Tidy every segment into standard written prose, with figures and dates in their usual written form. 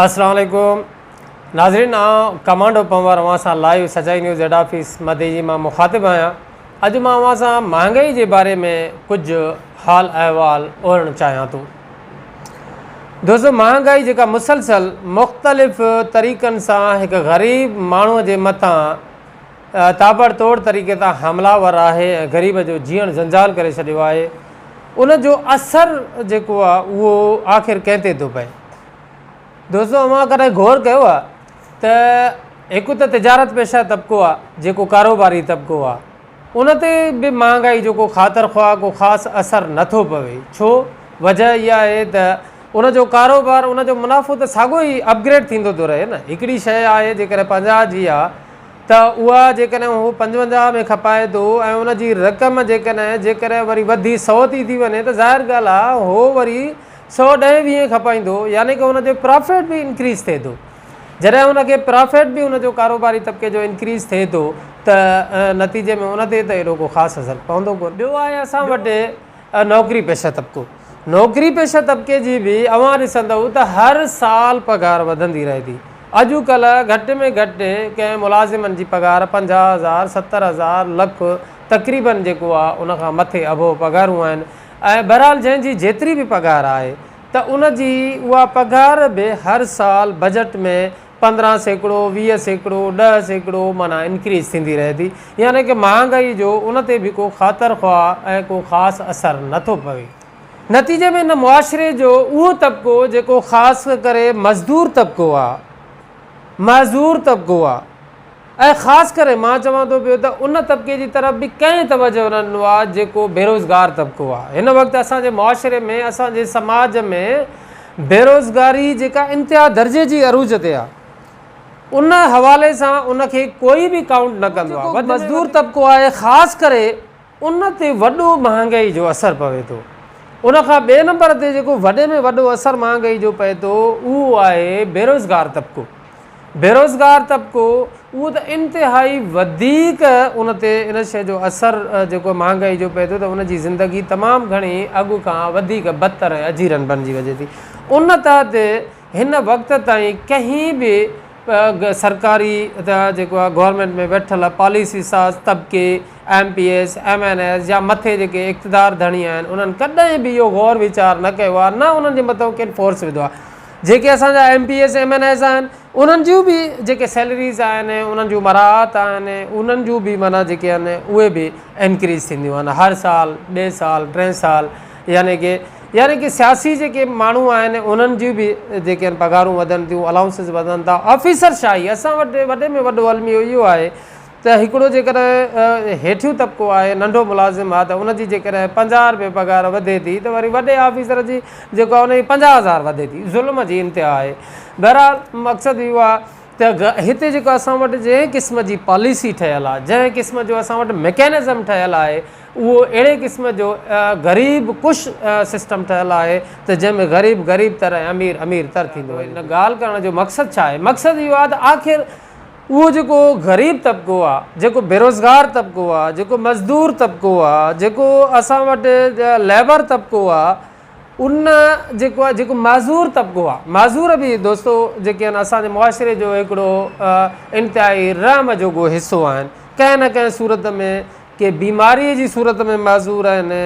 السلام عليڪم ناظرين آئون ڪمانڊو پنور اوهان سان live Sachai news head office Madeji مان مخاطب آهيان اڄ مان اوهان سان مهانگائي جي باري ۾ ڪجهه حال احوال اورڻ چاهيان ٿو دوستو مهانگائي جيڪا مسلسل مختلف طريقن سان هڪ غريب ماڻهو جي مٿان تابڙ توڙ طريقي تان حمله ور آهي ۽ غريب جو جيئڻ جنجال ڪري ڇڏيو آهي ان جو اثر جيڪو آهي اهو آخر ڪنهن تي ٿو پئي دوستو اوهان ڪڏهن غور ڪيو آهي ته هڪ ته تجارت پيشه طبقو آهي جيڪو ڪاروباري طبقو آهي ان تي به مهانگائي جو ڪو خاطر خواهه ڪو خاص اثر نٿو پوي ڇو وجه اها آهي ته ان جو ڪاروبار ان جو منافعو ته ساڳو ئي اپگريڊ ٿيندو ٿو رهي نه هڪڙي شيء آهي جيڪڏهن 50 جي آهي ته اها جيڪڏهن هو 55 ۾ کپائي ٿو ۽ ان جي رقم جيڪڏهن جيڪڏهن وري وڌي 100 ٿي ٿي وڃي ته ظاهر ڳالهه آهي هو وري سو ڏهين ويهين کپائيندو يعني ڪه ان جو پرافٽ به انڪريز ٿئي ٿو جڏهن ان کي پرافٽ به ان جو ڪاروباري طبقي جو انڪريز ٿئي ٿو ته نتيجي ۾ ان تي ته ايڏو ڪو خاص اثر پوندو ڪونه. ٻيو آهي اسان وٽ نوڪري پيشه طبقو نوڪري پيشه طبقي جي به اوهان ڏسندؤ ته هر سال پگهار وڌندي رهي ٿي اڄ ڪلهه گهٽ ۾ گهٽ ڪنهن ملازمن جي پگهار 50 هزار 70 هزار لک تقريبن جيڪو آهي ان کان مٿي ابو پگهارون آهن ۽ بهرحال جنهن جي جيتري به پگهار آهي ته ان جي اها پگهار به هر سال بجيٽ ۾ 15%، 20%، 10% معنيٰ انڪريز ٿيندي رهي ٿي يعني ڪه مهانگائي جو ان تي به ڪو خاطر خواهه ۽ ڪو خاص اثر نه ٿو پوي. نتيجي ۾ ان معاشري جو اهو طبقو جيڪو خاص ڪري مزدور طبقو آهي، معذور طبقو آهي، ۽ خاص ڪري مان چوان ٿو پيو ته ان طبقي جي طرف به ڪنهن توجه نه ڏنو آهي جيڪو بيروزگار طبقو آهي. هن وقت اسان جي معاشري ۾ اسان جي سماج ۾ بيروزگاري جيڪا انتها درجي جي عروج تي آهي ان حوالي سان ان کي ڪوئي به ڪائونٽ نه ڪندو آهي. مزدور طبقو آهي خاص ڪري ان تي وڏو مهانگائي جو اثر پوي ٿو. ان کان ٻئي نمبر تي جيڪو وڏي ۾ وڏو اثر مهانگائي جو پئي ٿو اهو آهي بيروزگار طبقو. بيروزگار طبقو اهو ته انتهائي وڌيڪ ان تي ان شيء جو اثر جيڪو مهانگائي جو پئي ٿو ته ان جي زندگي تمام گهڻي اڳ کان وڌيڪ بدتر ۽ اجيرن بڻجي وڃي ٿي. ان تحت هن وقت تائين ڪنهن به سرڪاري جيڪو آهي گورنمينٽ ۾ ويٺل پاليسي ساز طبقي M P S, M N S يا مٿي جيڪي اقتدار ڌڻي آهن انهن ڪڏهن به اهو غور ويچار نه ڪيو آهي نه انهن جي مٿان ڪنهن فورس وڌو آهي. جيڪي اسان جا M P S M N S آهن انهن جون به جيڪي سيلريز آهن انهن جون مراعات آهن انهن جون به معنيٰ جيڪي آهن اهي به انڪريز ٿينديون آهن هر سال ٻئي سال ٽئين سال يعني ڪي يعني ڪي سياسي جيڪي ماڻهو آهن انهن جون به جيڪي آهن پگهارون وڌن ٿيون الائونسز وڌن ٿا آفيسر شاهي اسان وٽ وڏي ۾ وڏو الميو اهو آهي ته هڪڙو جيڪڏهن هيٺيون طبقو آهي ننڍو ملازم آهي ته ان جي جيڪڏهن 50 رپيه پگهار وڌي ٿي ته وري وڏي آفيسر جي جيڪو آهي ان جي 50 هزار وڌي ٿي ظلم جي انتها آهي بهرحال مقصد اهو آهي ته هتي جيڪو اسان وٽ جنهن قسم جي پاليسي ٺهيل آهي جنهن قسم جو اسان وٽ ميڪينزم ٺهيل آهي اهو اهڙي قسم جو غريب ڪش سسٽم ٺهيل آهي ته جنهن ۾ غريب غريب تر ۽ امير امير تر ٿيندو وڃي. ان ڳالهه ڪرڻ جو مقصد ڇا آهي مقصد اهو آهي ته آخر اهو جيڪو غريب طبقو آ، جيڪو بيروزگار طبقو آ، جيڪو مزدور طبقو آ، جيڪو اسان وٽ ليبر طبقو آ، ان جيڪو آ جيڪو معذور طبقو آ، معذور به دوستو جيڪي آهن اسان جي معاشري جو هڪڙو انتهائي رحم جوڳو حصو آهن، ڪنهن نه ڪنهن صورت ۾ ڪي بيماري جي صورت ۾ معذور آهن،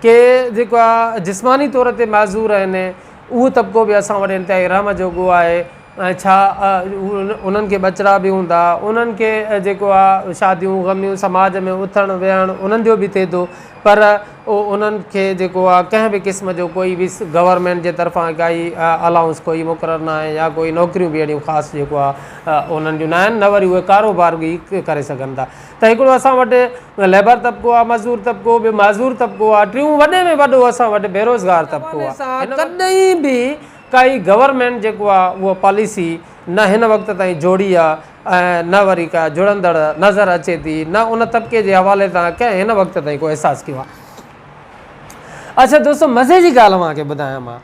ڪي جيڪو آ جسماني طور تي معذور آهن، اهو طبقو به اسان وٽ انتهائي رحم جوڳو آهي. ۽ ڇا انهن کي ٻچڙا به هوندا، انهن کي جيڪو آ شاديون غميون سماج ۾ اٿڻ ويهڻ انهن جو به ٿئي ٿو پر انهن کي جيڪو آ ڪنهن به قسم جو ڪوئي به گورنمينٽ جي طرفان ڪائي الائونس ڪوئي مقرر نه آهي يا ڪوئي نوڪريون به اهڙيون خاص جيڪو آ انهن جون نه آهن نه وري اهي ڪاروبار به ڪري سگهن ٿا ته هڪڙو اسان وٽ ليبر طبقو آ مزدور طبقو ٻيو معذور طبقو آ ٽيون وڏي ۾ وڏو اسان وٽ بيروزگار طبقو آ ڪڏهن به ڪائي گورنمينٽ جيڪو آ اها پاليسي نه هن وقت تائين جوڙي آ ۽ نه وري ڪا جڙندڙ نظر اچي ٿي نه ان طبقي جي حوالي سان ڪنهن هن وقت تائين ڪو احساس ڪيو آ. اڇا دوستو مزي جي ڳالهه اوهان کي ٻڌايان مان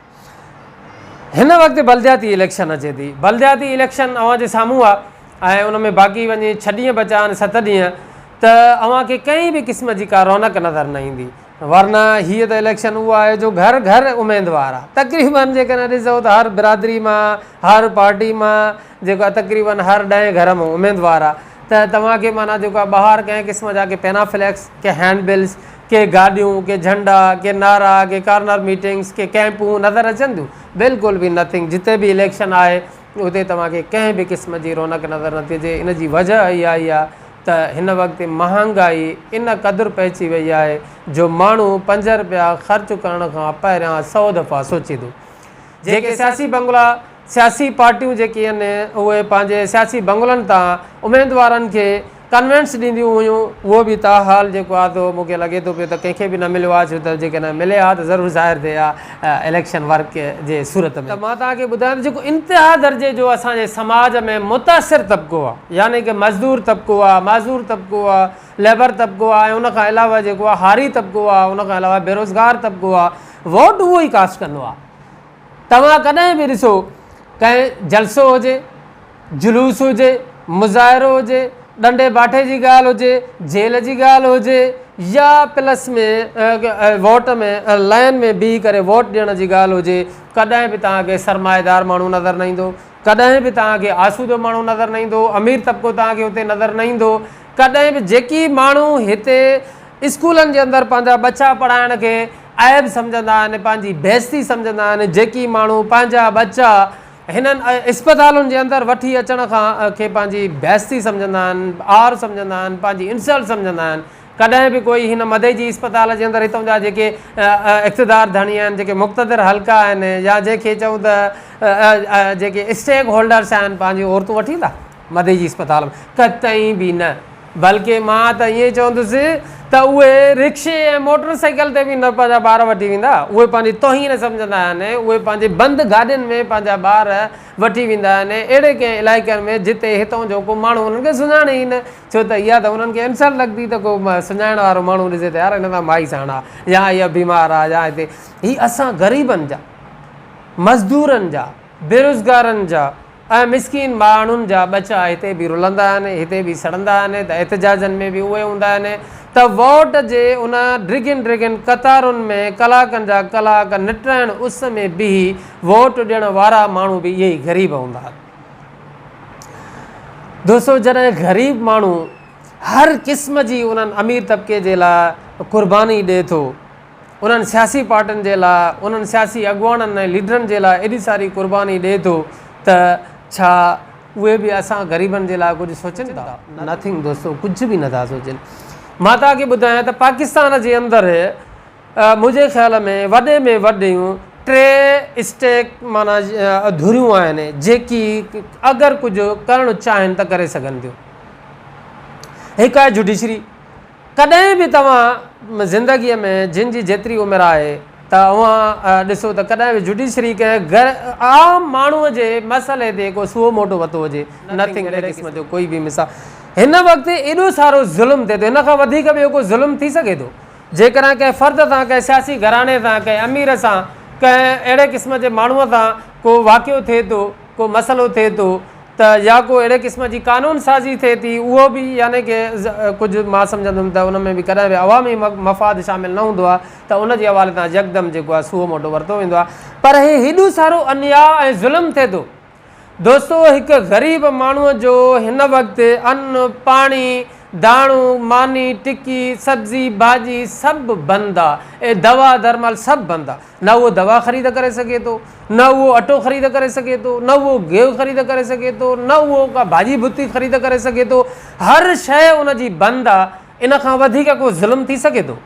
هن وقت بلدياتي اليڪشن اچي ٿي بلدياتي اليڪشن اوهان جي سامهون آ ۽ ان ۾ باقي وڃي ڇهه ڏينهن بچا آهن ست ڏينهن ته اوهان کي ڪنهن به قسم جي ڪا رونق نظر نه ايندي. ورنه هيء ته اليڪشن اهو آهي جو گهر گهر اميدوار آ. تقريبن جيڪڏهن ڏسو ته هر برادري مان، هر پارٽي مان جيڪو آ تقريبن هر ڏهين گهر مان اميدوار آ ته توهان کي معنيٰ جيڪو آ ٻاهر ڪنهن قسم جا ڪي پينافليڪس، ڪي هينڊ بلز، ڪي گاڏيون، ڪي جهنڊا، ڪي نعرا، ڪي ڪارنر ميٽنگس، ڪي ڪئمپون نظر اچن ٿيون؟ بلڪل به نٿنگ. جتي به اليڪشن آهي اتي توهان کي ڪنهن به قسم جي رونق نظر نٿي اچي. ان جي وجهه اها ئي آ ته هن وقت مهانگائي ان قدر پهچي وئي آهي جو ماڻهو پنج رپيا خرچ ڪرڻ کان پهريان سئو دفعا سوچي ٿو. جيڪي سياسي بنگلا، سياسي پارٽيون جيڪي آهن اهي پنهنجي سياسي بنگلن تان اميدوارن کي ڪنوينس ڏينديون هيون اهو به تاحال جيڪو آهي سو مون کي لڳي ٿو پيو ته ڪنهن کي به نه مليو آهي ڇو ته جيڪڏهن ملي ها ته ضرور ظاهر ٿئي ها اليڪشن ورڪ جي صورت ۾. ته مان توهان کي ٻڌايان ته جيڪو انتها درجي جو اسان جي سماج ۾ متاثر طبقو آهي يعني ڪه مزدور طبقو آهي، معذور طبقو آهي، ليبر طبقو آهي ۽ ان کان علاوه جيڪو آهي هاري طبقو آهي، ان کان علاوه بيروزگار طبقو آهي، ووٽ اهو ئي ڪاسٽ ڪندو آهي. توهان ڪڏهن به ڏسو ڪنهن جلسو هجي، جلوس هجي، مظاهرو هجي، ڏنڊي باٺي جي ڳالهه هجي، جيل جي ڳالهه هجي يا پلس ۾ ووٽ ۾ لائن ۾ بيهي ڪري ووٽ ڏيڻ جي ڳالهه هجي، ڪڏهن به توهان کي سرمائيدار ماڻهو نظر نه ايندو، ڪڏهن به توهان کي آسودو ماڻهو نظر نه ايندو، امير طبقو توهان کي اتي نظر نه ايندو، ڪڏهن به جيڪي ماڻهو هتي اسڪولن جي اندر پنهنجا ٻچا پڙهائڻ کي عيب سمجهندا آهن، پنهنجي بيعزتي سمجهندا آهن، جيڪي ماڻهو پنهنجا ٻچا هنن اسپتالن جي اندر وٺي اچڻ کان کي پنهنجي بيعزتي سمجهندا آهن، عار سمجهندا آهن، پنهنجي انسلٽ سمجهندا آهن. ڪڏهن به ڪوئي هن مدئي جي اسپتال جي اندر هتون جا جيڪي اقتدار ڌڻي آهن، جيڪي مقتدر حلقا آهن يا جنهن کي چئون ته جيڪي اسٽيڪ هولڊرس آهن پنهنجون عورتون وٺي ايندا مدئي جي اسپتال ۾؟ قطعي به نه. بلڪه مان ته ائين چوندس ته اهي رڪشي ۽ موٽر سائيڪل تي به نه پنهنجا ٻار وٺي ويندا، اهي پنهنجي توهين سمجهندا آهن، اهي پنهنجي بند گاڏين ۾ پنهنجا ٻار وٺي ويندا آهن، اهڙي ڪنهن علائقن ۾ جتي هتئون جو ڪو ماڻهو انهن کي سڃاڻي ئي نه، ڇو ته اها ته انهن کي انسلٽ لڳندي ته ڪو سڃاڻڻ وارو ماڻهو ڏسي ته يار هن سان مائي ساڻ آ يا اها بيمار آ يا هتي هي اسان غريبن جا، مزدورن جا، بيروزگارن جا. ۽ مسڪين ماڻهن جا ٻچا هتي به رلندا آهن، هتي به سڙندا آهن ته احتجاجن ۾ به اهي هوندا آهن ته ووٽ جي ان ڊگهين ڊگهين قطارن ۾ ڪلاڪن جا ڪلاڪ نٽهڻ اس ۾ بيهي ووٽ ڏيڻ وارا ماڻهو به اهي ئي غريب هوندا آهن. دوستو جڏهن غريب ماڻهو هر قسم جي انهن امير طبقي جي لاء قرباني ڏئي ٿو، انهن سياسي پارٽين جي لاء، انهن سياسي اڳواڻن ۽ ليڊرن جي لاء ايڏي ساري قرباني ڏئي ٿو ته ڇا اهي به اسان غريبن جي لاء ڪجهه سوچين ٿا؟ نٿنگ دوستو ڪجهه به نٿا سوچين. مان توهان کي ٻڌايان ته پاڪستان جي اندر منهنجي خيال ۾ وڏي ۾ وڏيون ٽي اسٽيڪ معنيٰ ڌريون آهن جيڪي اگر ڪجهه ڪرڻ چاهين ته ڪري سگهن ٿيون. هڪ آهي جوڊيشري. ڪڏهن به توهان زندگيء ۾ جن جي جيتري عمر آهي ته اوهان ڏسو ته ڪڏهن به جڊيشري ڪنهن غير عام ماڻهوء جي مسئلي تي ڪو سوئو موٽو ورتو هجي، نٿنگ اهڙي قسم جو ڪوئي به مثال. هن وقت ايڏو سارو ظلم ٿئي ٿو، هن کان وڌيڪ ٻيو ڪو ظلم ٿي سگهي ٿو؟ جيڪڏهن ڪنهن فرد سان، ڪنهن سياسي گهراڻي سان، ڪنهن امير سان، ڪنهن اهڙي قسم جي ماڻهوء سان ڪو واقعو ٿئي ٿو، ڪو مسئلو ٿئي ٿو ته يا ڪو اهڙي قسم جي قانون سازي ٿئي ٿي اهو به يعني ڪه ڪجهه مان سمجهندم ته ان ۾ به ڪڏهن به عوامي مفاد شامل نه هوندو آهي ته ان جي حوالي سان يڪدم جيڪو آهي سوئو موٽو ورتو ويندو آهي پر هي هيڏو سارو انياء ۽ ظلم ٿئي ٿو دوستو هڪ غريب ماڻهو جو هن وقت ان پاڻي داڻو ماني ٽڪي سبزي ڀاڄي سڀ بند آ ۽ دوا درمل سڀ بند آ نه اهو دوا خريد ڪري سگهي ٿو، نه اهو اٽو خريد ڪري سگهي ٿو، نه اهو گيهه خريد ڪري سگهي ٿو، نه اهو ڪا ڀاڄي ڀتي خريد ڪري سگهي ٿو، هر شيء ان جي بند آ، ان کان وڌيڪ ڪو ظلم ٿي سگهي ٿو؟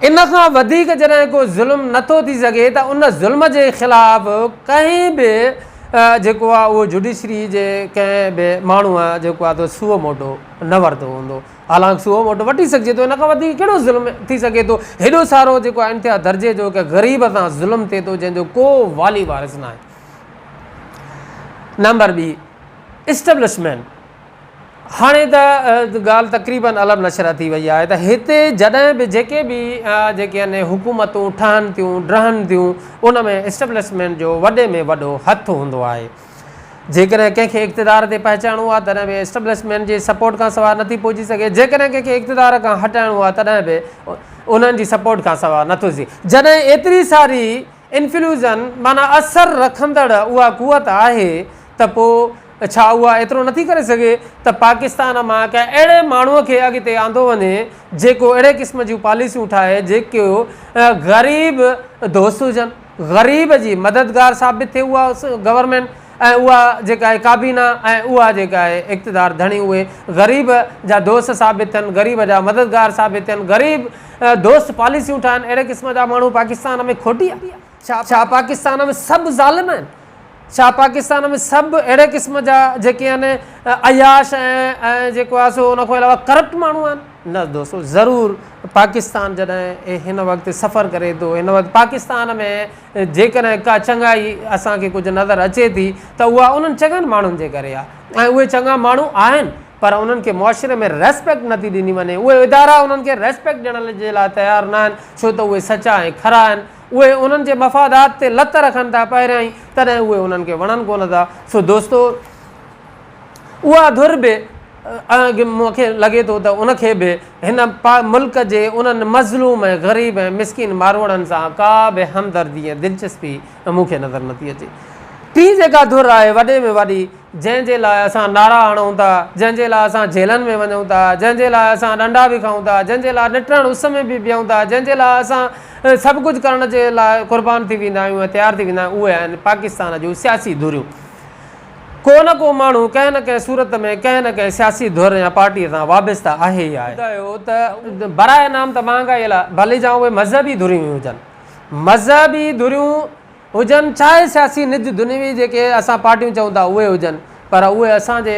ان کان وڌيڪ جڏهن ڪو ظلم نه ٿو ٿي سگهي ته ان ظلم جي خلاف ڪنهن به جيڪو آ اهو جوڊيشري جي ڪنهن به ماڻهوء جيڪو آ سو موٽو نه ورتو هوندو. حالانڪ سوئو موٽ وٺي سگهجي ٿو، ان کان وڌيڪ ڪهڙو ظلم ٿي سگهي ٿو؟ هيڏو سارو جيڪو آهي انتها درجي جو هڪ غريب سان ظلم ٿئي ٿو جنهن جو ڪو والي وارث ناهي. نمبر ٻي اسٽيبلشمينٽ هاڻي ته ڳالهه تقريبن علم نشر ٿي وئي آهي ته هتي جڏهن به جيڪي به جيڪي آهن حڪومتون ٺهن ٿيون ڊهن ٿيون ان ۾ اسٽيبلشمينٽ جو وڏي ۾ وڏو هٿ هوندو آهي. جيڪڏهن ڪنهن کي اقتدار تي پهچائڻو آهي تڏهن به اسٽبلشمينٽ جي سپورٽ کان سواء نٿي پهچي سگهي، جيڪڏهن ڪنهن کي اقتدار کان هٽائڻو آهي تڏهن به انهن جي سپورٽ کان سواء نٿو ٿي. جڏهن ايتري ساري انفلوئنس معنيٰ اثر رکندڙ اها قوت آهي ته پوء ڇا اها ايترو نٿي ڪري سگهي ته پاڪستان مان ڪنهن اهڙي ماڻهوء کي اڳتي آندو وڃي جيڪو اهڙي قسم جون پاليسيون ٺاهي جيڪو غريب دوست هجن، غريب جي مددگار ثابت ٿئي اها گورنمينٽ ۽ اها جيڪا آهي ڪابينا ۽ اها جيڪا آهي اقتدار ڌڻي اهي غريب جا دوست ثابت ٿين، غريب جا مددگار ثابت ٿين، غريب دوست پاليسيون ٺاهن، اهڙي قسم جا ماڻهو پاڪستان ۾ کوٽي آ. ڇا پاڪستان ۾ سڀ ظالم آهن؟ ڇا پاڪستان ۾ سڀ اهڙي قسم جا جيڪي آهن عياش ۽ جيڪو آهي سو ان کان علاوه ڪرپٽ ماڻهو آهن؟ نه دوستو ضرور پاڪستان جڏهن هن وقت سفر ڪري ٿو هن وقت پاڪستان ۾ جيڪڏهن ڪا چڱائي اسان کي ڪجهه نظر اچي ٿي ته اها انهن چڱن ماڻهن جي ڪري آهي ۽ اهي چڱا ماڻهو آهن پر انهن کي معاشري ۾ ريسپيڪٽ نٿي ڏني وڃي اهي ادارا انهن کي ريسپيڪٽ ڏيڻ جي لاء تيار نه آهن ڇو ته اهي سچا ۽ کرا آهن اهي انهن جي مفادات تي لت رکن ٿا پهريائين تڏهن اهي انهن کي وڻن ڪونه ٿا سو دوستو اها ڌر به مون کي لڳي ٿو ته ان کي به هن ملڪ جي انهن مظلوم ۽ غريب ۽ مسڪين ماروئڙن سان ڪا به همدردي ۽ دلچسپي مون کي نظر نٿي اچي. ٽين جيڪا ڌر آهي وڏي ۾ وڏي جنهن جي لاء اسان نعرا هڻون ٿا، جنهن جي لاء اسان جيلن ۾ وڃون ٿا، جنهن جي لاء اسان ڏنڊا به کائون ٿا، جنهن جي لاء نٽهڻ اس ۾ به بيهون ٿا، جنهن جي لاء اسان سڀ ڪجهه ڪرڻ جي لاء قربان ٿي ويندا آهيون ۽ تيار ٿي ويندا آهيون اهي آهن پاڪستان جون سياسي ڌريون. ڪو نه ڪو ماڻهو ڪنهن نه ڪنهن صورت ۾ ڪنهن نه ڪنهن سياسي ڌر يا پارٽيء سان وابسته آهي ئي آهي. ٻڌايو ته براء نام ته مهانگائي لاء ڀلي جا اهي مذهبي ڌريون ئي هجن، مذهبي ڌريون هجن چاهي سياسي نج دنيوي جيڪي اسان پارٽيون چئون ٿا اهي هجن پر اهي اسان جي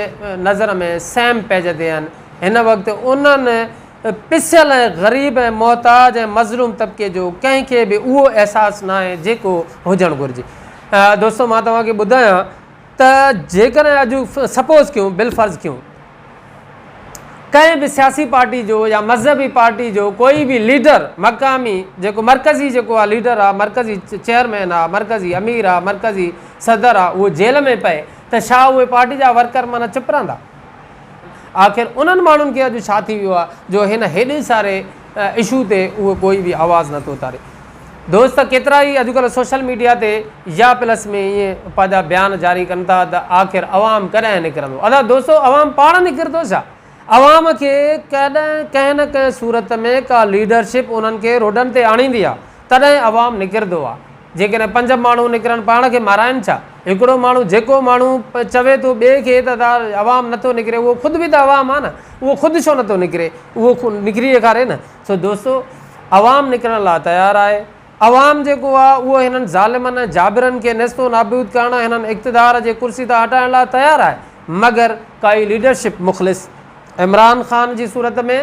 نظر ۾ سيم پيج تي آهن. هن وقت انهن پسيل ۽ غريب ۽ محتاج ۽ مظلوم طبقي جو ڪنهن کي به اهو احساس ناهي جيڪو هجڻ گهرجي. دوستو مان توهان کي ٻڌايان ته جيڪڏهن اڄ سپوز ڪيون بالفرض ڪيون ڪنهن به سياسي پارٽي جو يا مذهبي پارٽي جو ڪوئي به ليڊر مقامي جيڪو مرڪزي جيڪو آ ليڊر آ مرڪزي چيئرمين آ مرڪزي امير آ مرڪزي صدر آ اهو جيل ۾ پئي ته ڇا اهي پارٽي جا ورڪر معنيٰ چپ رهندا؟ آخر انهن ماڻهن کي اڄ ڇا ٿي ويو آ جو هن هيڏي ساري اشو تي اهو ڪوئي به آواز نٿو اٿاري. دوست ڪيترا ئي اڄڪلهه سوشل ميڊيا تي يا پلس ۾ ائين پنهنجا بيان جاري ڪن ٿا ته آخر عوام ڪڏهن نڪرندو؟ ادا دوستو عوام پاڻ نڪرندو ڇا؟ عوام کي ڪڏهن ڪنهن نه ڪنهن صورت ۾ ڪا ليڊرشپ انهن کي روڊن تي آڻيندي آ تڏهن عوام نڪرندو آ. جيڪڏهن پنج ماڻهو نڪرن پاڻ کي مارائن ڇا؟ هڪڙو ماڻهو جيڪو ماڻهو چوي ٿو ٻئي کي ته ادا عوام نٿو نڪري اهو خود به ته عوام آ نه اهو خود ڇو نٿو نڪري اهو نڪري ڏيکاري نه. سو دوستو عوام نڪرڻ لاء تيار آهي. عوام جيڪو آهي اهو هنن ظالمن ۽ جابرن کي نيست و نابود ڪرڻ ۽ هنن اقتدار جي ڪرسي تان هٽائڻ لاء تيار آهي مگر ڪائي ليڊرشپ مخلص عمران خان جي صورت ۾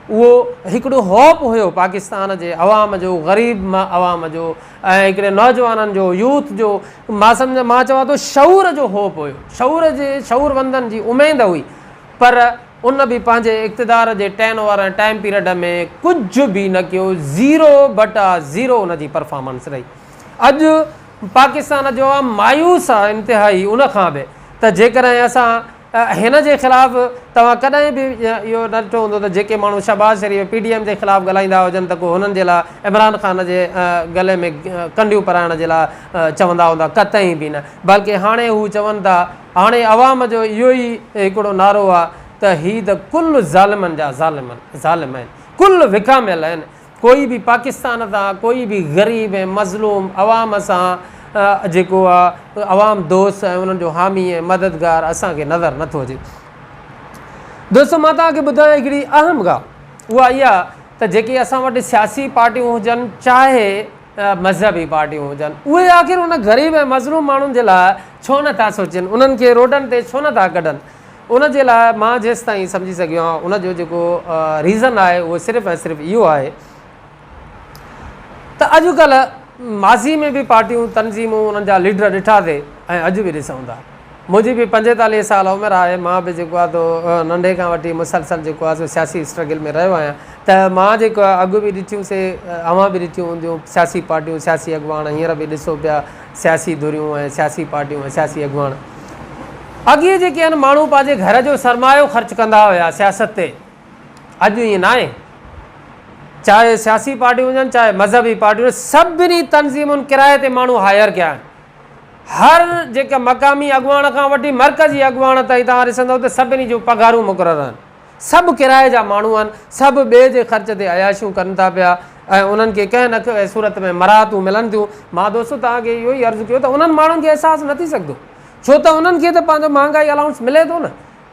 اهو هڪڙو هوپ هيو پاڪستان جي عوام جو غريب عوام جو ۽ هڪڙي نوجوانن جو يوٿ جو مان سمجهان مان چوان ٿو شعور جو هوپ هيو شعور جي شعور وندن جي اميد هئي پر ان به پنهنجي اقتدار جي ٽين اوور ۽ ٽائيم پيريڊ ۾ ڪجهه به نه ڪيو، زيرو بٽا زيرو ان جي پرفارمنس رهي. اڄ پاڪستان جو عوام مايوس آهي انتهائي ان کان به ته جيڪڏهن اسان هن جي خلاف توهان ڪڏهن به اهو نه ڏٺو هوندو ته جيڪي ماڻهو شهباز شريف پي ڊي ايم جي خلاف ڳالهائيندا هجن ته ڪو هنن جي لاء عمران خان جي گلي ۾ ڪنڊيون پرائڻ جي لاء چوندا هوندا قطعي به نه بلڪه هاڻي هو چون ٿا هاڻي عوام جو اهو ئي هڪڙو نعرو آ ته هي ته ڪل ظالمن جا ظالم ظالم آهن، ڪل وڪاميل آهن، ڪوئي به پاڪستان تان ڪوئي به غريب ۽ مظلوم عوام سان جيڪو آ عوام دوست ۽ انهن جو حامي ۽ مددگار اسان کي نظر نٿو اچي. دوستو مان توهان کي ٻڌايان هڪڙي اهم ڳالهه اها اها ته جيڪي اسان وٽ سياسي پارٽيون هجن چاهي مذهبي پارٽيون هجن اهي آخر ان غريب ۽ مظلوم ماڻهن جي لاء ڇو نه ٿا سوچين انهن کي روڊن تي ڇو نه ٿا ڪڍن ان جي لاء مان جيستائين سمجهي سگهيو آهيان ان جو جيڪو ريزن آهي اهو صرف ۽ صرف اهو آهي ته اڄڪلهه ماضي ۾ به پارٽيون تنظيمون انهن جا ليڊر ڏٺا ٿي ۽ اڄ به ڏسون ٿا منهنجي به 45 سال عمر آهي، مان به جيڪو آهي سو ننڍي کان وٺي مسلسل جيڪو آهي سو سياسي اسٽرگل ۾ رهيو آهيان ته مان جيڪو آهي اڳ به ڏٺيون سي اوهان به ڏٺيون هونديون سياسي پارٽيون سياسي اڳواڻ هينئر به ڏسو پيا سياسي ڌريون ۽ سياسي پارٽيون ۽ سياسي اڳواڻ. اڳي جيڪي آهن ماڻهو پنهنجي گهر جو سرمايو خرچ ڪندا هيا سياست تي، اڄ ائين ناهي. چاهي سياسي پارٽيون هجن چاهي مذهبي پارٽيون هجن، سڀني تنظيمن ڪرائي تي ماڻهو هائير ڪيا آهن. هر جيڪا مقامي اڳواڻ کان وٺي مرڪزي اڳواڻ تائين توهان ڏسندؤ ته سڀني جون پگهارون مقرر آهن. سڀ ڪرائي جا ماڻهو آهن، سڀ ٻئي جي خرچ تي عياشيون ڪن ٿا پيا ۽ انهن کي ڪنهن نه ڪنهن صورت ۾ مراعتون ملن ٿيون. مان دوستو توهان کي اهو ئي عرض ڪيو ته انهن ماڻهن کي احساس نه ٿي سگهندو ڇو ته انهن کي ته پنهنجو مهانگائي الائونس ملي ٿو نه.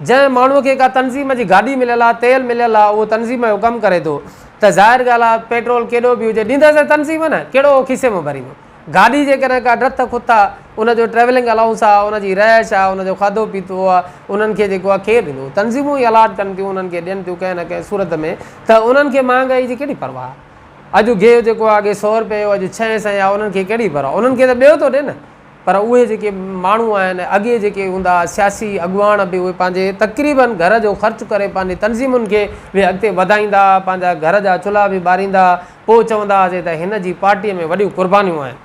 جنهن ماڻهوء کي ڪا تنظيم جي گاڏي مليل آهي، تيل مليل آهي، اهو تنظيم جو ڪم ڪري ٿو ته ظاهر ڳالهه آهي پيٽرول ڪيڏو به هجي ڏيندس ته تنظيم نه، ڪهڙو اهو کيسي مان ڀريندو. گاڏي جيڪڏهن ڪا ڊٿ کت آ، ان جو ٽريولنگ الائونس آ، ان جي رهائش آ، ان جو کاڌو پيتو آ، انهن کي جيڪو آ ڪير ڏيندو؟ تنظيمون ئي الاٽ ڪن ٿيون، انهن کي ڏين ٿيون ڪنهن نه ڪنهن صورت ۾ ته انهن کي مهانگائي جي ڪهڙي پرواهه آ؟ اڄ گيهه جيڪو آ اڳي سئو رپئي هو اڄ ڇهين سئين آ، انهن کي ڪهڙي پرواهه؟ انهن کي ته ٻيو ٿو ڏي نه. پر اهي جيڪي ماڻهو آهن، اڳي جيڪي هوندا ها سياسي اڳواڻ به اهي پنهنجي تقريبن گهر جو خرچ ڪري پنهنجي تنظيمن کي به اڳتي وڌائيندا ها، پنهنجا گهر جا چلها به ٻاريندا ها، پوء چوندا هئاسين ته هن جي پارٽيء ۾ وڏيون قربانيون آهن.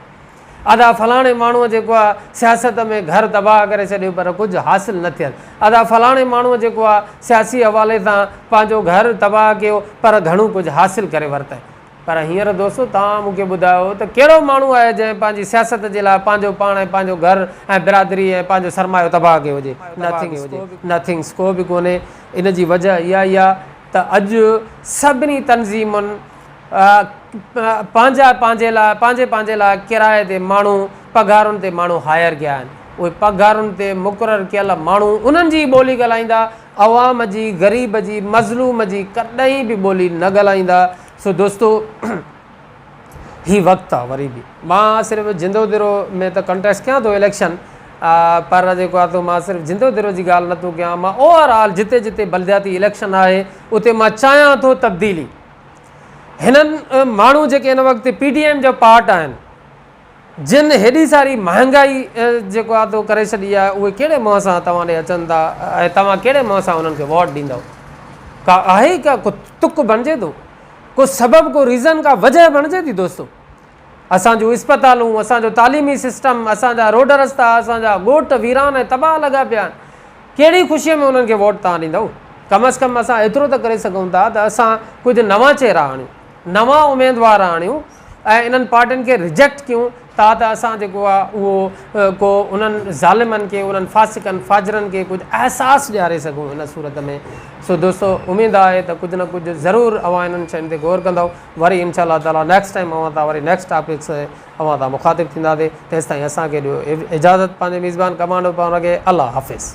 ادا فلاڻي ماڻهوء جيڪو آهي سياست ۾ گهر تباهه ڪري ڇڏيو پر ڪجهه حاصل نه ٿيس. ادا فلاڻي ماڻهوء جيڪو آهي سياسي حوالي سان پنهنجو گهر تباهه ڪيو پر گهڻو ڪجهه حاصل ڪري ورتائين. پر هينئر دوستو توهان مون کي ٻڌايو ته ڪهڙو ماڻهو آهي جنهن پنهنجي سياست جي لاء پنهنجو پاڻ ۽ پنهنجو گهر ۽ برادري ۽ پنهنجو سرمايو تباهه ڪيو هجي؟ نٿنگس ڪو به ڪونهي. ان جي وجهه اها ئي آهي ته اڄ سڀني تنظيمن پنهنجا پنهنجي لاء پنهنجي پنهنجي لاء ڪرائي تي ماڻهو پگهارن تي ماڻهو هائر ڪيا آهن. اهي پگهارن تي مقرر ڪيل ماڻهو انهن جي ئي ٻولي ڳالهائيندا، عوام جي، غريب جي، مظلوم جي ڪڏهن به ٻولي نه ڳالهائيندا. سو دوستو هي وقت آ وري به مان صرف جندو درو ۾ ته ڪنٽيسٽ ڪيان ٿو اليڪشن پر جيڪو آ تو مان صرف جندو درو جي ڳالهه نٿو ڪيان مان اوور آل جتي جتي بلدياتي اليڪشن آهي اتي مان چاهيان ٿو تبديلي هنن ماڻهو جيڪي هن وقت پي ڊي ايم جو پارٽ آهن جن هيڏي ساري مهانگائي جيڪو آ تو ڪري ڇڏي آهي اهي ڪهڙي منهن سان توهان ڏي اچن ٿا ۽ توهان ڪهڙي منهن سان انهن کي ووٽ ڏيندؤ ڪا آهي ڪا ڪو تڪ بڻجي ٿو ڪو سبب ڪو ريزن ڪا وجه بڻجي ٿي دوستو اسان جون اسپتالون اسان جو تعليمي سسٽم اسان جا روڊ رستا اسان جا ڳوٺ ويران ۽ تباهه لڳا پيا آهن ڪهڙي خوشي ۾ انهن کي ووٽ توهان ڏيندؤ ڪم از ڪم اسان ايترو ته ڪري سگهون ٿا ته اسان ڪجهه نوان چهرا آڻيون نوان اميدوار آڻيون ۽ انهن پارٽين کي ريجيڪٽ ڪيون تا ته اسان جيڪو آ اهو ڪو انهن ظالمن کي انهن فاسقن فاجرن کي ڪجهه احساس ڏياري سگهون هن صورت ۾ سو دوستو اميد آهي ته ڪجهه نه ڪجهه ضرور اوهان انهن شين تي غور ڪندؤ وري انشاء الله تعالي نيڪسٽ ٽائيم اوهان تان وري نيڪسٽ ٽاپڪ سان اوهان تان مخاطب ٿينداسين تيستائين اسان کي ڏيو اجازت پنهنجي ميزبان ڪمانڊو پاڻ کي الله حافظ.